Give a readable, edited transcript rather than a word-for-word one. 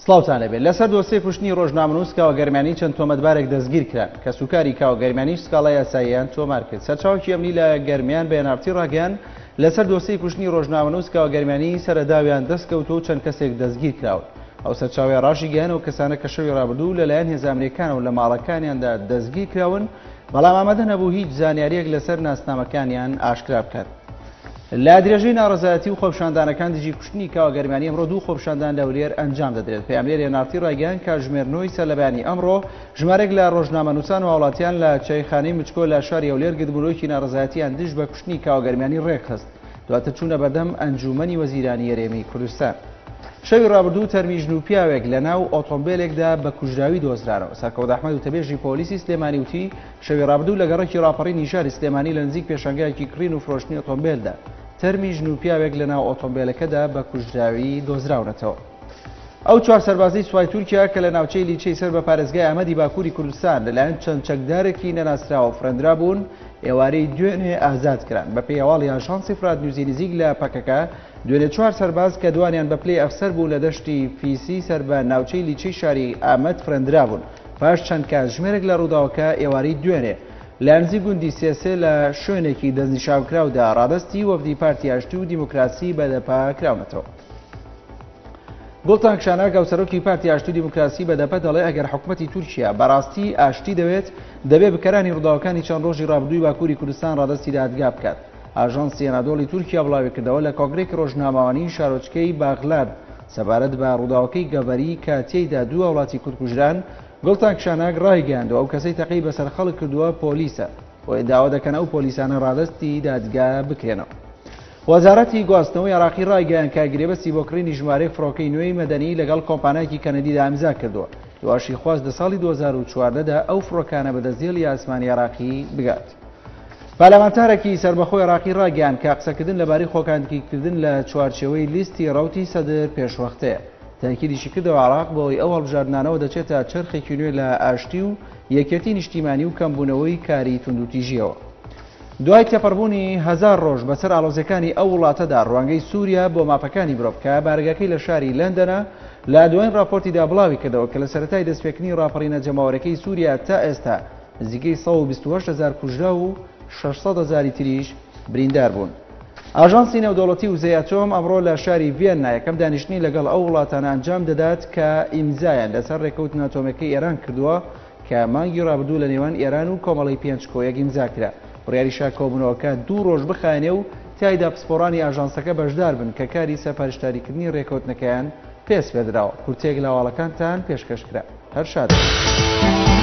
سڵاوتان لێبێت. لەسەر دۆسیەی کوشتنی ڕۆژنامەنووس کاوە گەرمیانی چەند تۆمەتبارێک دەستگیرکران. کەسوکاری کاوە گەرمیانیش سکاڵای یاساییان تۆمارکرد. سەرچاوەکی ئەمنی لە گەرمیان بە NRT ڕاگەیاند، لەسەر دۆسیەی کوشتنی ڕۆژنامەنووس کاوە گەرمیانی سەرەداویان دەستکەوتووە و چەند کەسێک دەستگیرکراون. ئەو سەرچاوەیە ڕاشیگەیاند ئەو کەسانە کە شەوی ڕابردوو لەلایەن هێزە ئەمنییەکانەوە لە ماڵەکانیاندا دەستگیرکراون، بەڵام ئامادە نەبوو هیچ زانیارییەک لەسەر ناسنامەکانیان ئاشکرا بکات. لە درێژەی ناڕەزایەتی و خۆپیشاندانەکان دژی کوشتنی کاوە گەرمیانی ئەمڕۆ دوو خۆپیشاندان لە هەولێر ئەنجام دەدرێت. پەیامنێری NRT ڕایگەیاند کاتژمێر نۆی سەرلەبەیانی ئەمڕۆ ژمارەیەک لە ڕۆژنامەنووسان و هاوڵاتیان لە چایخانەی مچکۆ لە شاری هەولێر گردبوونەوەیەکی ناڕەزایەتیان دژ بە کوشتنی کاوە گەرمیانی ڕێکخست. دواتر چوونە بەردەم ئەنجوومەنی وەزیرانی هەرێمی کوردستان. شەوی ڕابردوو تەرمی ژن و پیاوێک لە ناو ئۆتۆمبێلێکدا بە کوژراوی دۆزرانەوە. سەرکەوت ئەحمەد وتەبێژی پۆلیسی سلێمانی وتی، شەوی ڕابردوو لە گەڕەکی ڕاپەڕینی شاری سلێمانی لە نزیک پێشانگایەکی کڕین و فرۆشتنی ئۆتۆمبێلدا تەرمی ژن و پیاوێک لە ناو ئۆتۆمبێلەکەدا بە کوژراوی دۆزراونەتەوە. ئەو چوار سەربازەی سوپای تورکیا کە لە ناوچەی لیچەی سەر بە پارێزگای ئامەدی باکووری کوردستان لەلایەن چەند چەکدارێکی نەناسراوە فڕێندرابوون، ئێوارەی دوێنێ ئازاد کران. بەپێی هەواڵی ئاژانسی فرات نیوزی نزیک لە پەکەکە، دوێنێ چوار سەرباز کە دوانیان بە پلەی ئەفسەر بوون لە دەشتی فیسی سەر بە ناوچەی لیچەی شاری ئامەد فڕێندرابوون. پاش چەند کاتژمێرێک لە ڕووداوەکە ئێوارەی دوێنێ لە نزیک گوندی سێسێ لە شوێنێکی دەستنیشانکراودا ڕادەستی وەفدی پارتی ئاشتی و دیموکراسی بەدەپە کراونەتەوە. گوڵتان کشاناک هاوسەرۆکی پارتی ئاشتی و دیموکراسی بەدەپە دەڵێ ئەگەر حکومەتی تورکیا بەڕاستی ئاشتی دەوێت دەبێ بکەرانی ڕووداوەکانی چەند ڕۆژی ڕابردووی باکووری کوردستان ڕادەستی دادگا بکات. ئاژانسی ئەنادۆڵی تورکیا بڵاویکردەوە لە کۆنگرەیەکی ڕۆژنامەوانی شارۆچکەی باغلار سەبارەت بە ڕووداوەکەی گەڤەری کە تێیدا دوو هاوڵاتی کورد کوژران، گوڵتان کشاناک ڕایگەیاندووە ئەو کەسەی تەقەی بەسەر خەڵک کردووە پۆلیسە، بۆیە داوا دەکەن ئەو پۆلیسانە ڕادەستی دادگا بکرێنەوە. وەزارەتی گواستنەوەی عێراقی ڕایگەیاند کە گرێبەستی بۆ کڕینی ژمارەیەک فڕۆکەی نوێی مەدەنی لەگەڵ کۆمپانیایەکی کەنەدیدا ئیمزا کردووە، هیواشی خواست لە ساڵی 2014 دا ئەو فڕۆکانە بە دەستهێڵی ئاسمانی عێراقی بگات. پەرلەمانتارێکی سەربەخۆی عێراقی ڕایگەیاند کە قسەکردن لەبارەی خۆکاندیدکردن لە چوارچێوەی لیستی ڕەوتی سەدر پێشوەختەیە. تەئکیدیشی کردەوە عێراق بەهۆی ئەو هەڵبژاردنانەوە دەچێتە چەرخێکی نوێ لە ئاشتی و یەکێتی نیشتیمانی و کەمبوونەوەی کاری توندوتیژییەوە. دوای تێپەڕبوونی هەزار ڕۆژ بەسەر ئاڵۆزیەکانی ئەو وڵاتەدا ڕوانگەی سووریا بۆ مافەکانی مرۆڤ کە بارەگاکەی لە شاری لەندەنە لە دوایین ڕاپۆرتیدا بڵاویکردەوە کە لە سەرەتای دەستپێکردنی ڕاپەڕینە جەماوەرەکەی سووریا تا ئێستا نزیکەی 128 هەزار کوژراو و 600 هەزاری تریش بریندار بوون. ئاژانسی نێودەوڵەتی وزەی ئەتۆم ئەمڕۆ لە شاری ڤیەننا یەکەم دانیشتنی لەگەڵ ئەو وڵاتانە ئەنجام دەدات کە ئیمزایان لەسەر رێککەوتنە ئەتۆمیەکەی ئێران کردووە کە مانگی رابردوو لە نێوان ئێران و کۆمەڵەی پێنج کۆ یەک ئیمزا کرا. بڕیاریشە کۆبوونەوەکە دوو رۆژ بخایەنێ و تیایدا پسپۆڕانی ئاژانسەکە بەشدار بن کە کاری سەرپەرشتاریکردنی رێککەوتنەکەیان پێسپێردراوە. کورتەیەک لە هەواڵەکانتان پێشکەش کرا. هەر شاد بن.